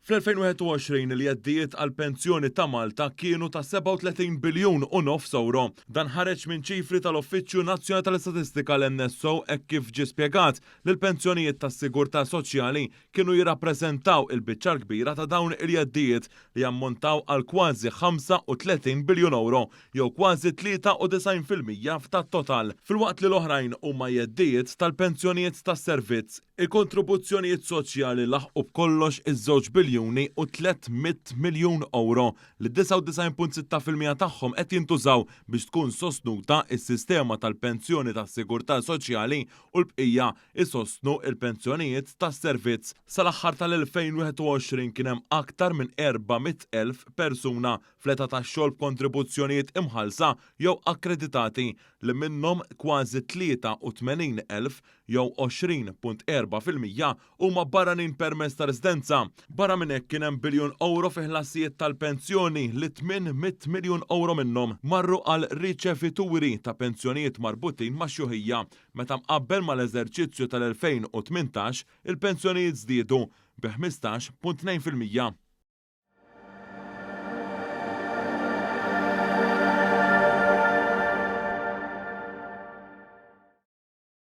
Fl-2021 il-jeddijiet għall-pensjoni ta' Malta kienu ta' 37 biljun u nofs ewro. Dan ħareġ minn ċifri tal-Uffiċċju Nazzjonali tal-Istatistika l-NSO hekk kif ġie spjegat li l-pensjonijiet tas-sigurtà soċjali kienu jirrappreżentaw il-biċċa l-kbira ta' dawn il-jeddijiet li jammontaw għal kważi 35 biljun ewro jew kważi 93% tat-total, filwaqt li l-oħrajn huma jeddijiet tal-pensjonijiet tas-servizz. Il-kontribuzzjonijiet soċjali laħqu b'kollox iż-żewġ biljuni u 300 miljun ewro li 99.6% tagħhom qed jintużaw biex tkun sostnuta s-sistema tal-pensjoni tas-sigurtà soċjali u l-bqija isostnu l-pensjonijiet tas-servizz. Sal-aħħar tal-2021 kien hemm aktar minn 400,000 persuna fl-età tax-xogħol b'kontribuzzjonijiet imħallsa jew akkreditati li minnhom kważi 83,000 jew 20.4% huma barranin permezz ta' residenza. Barra minn hekk kien hemm biljun ewro fi ħlasijiet tal-pensjoni li 800 miljun ewro minnhom marru għal riċevituri ta' pensjonijiet marbutin max-xjuħija. Meta mqabbel mal-eżerċizzju tal-2018, il-pensjonijiet żdiedu bi 15.2%.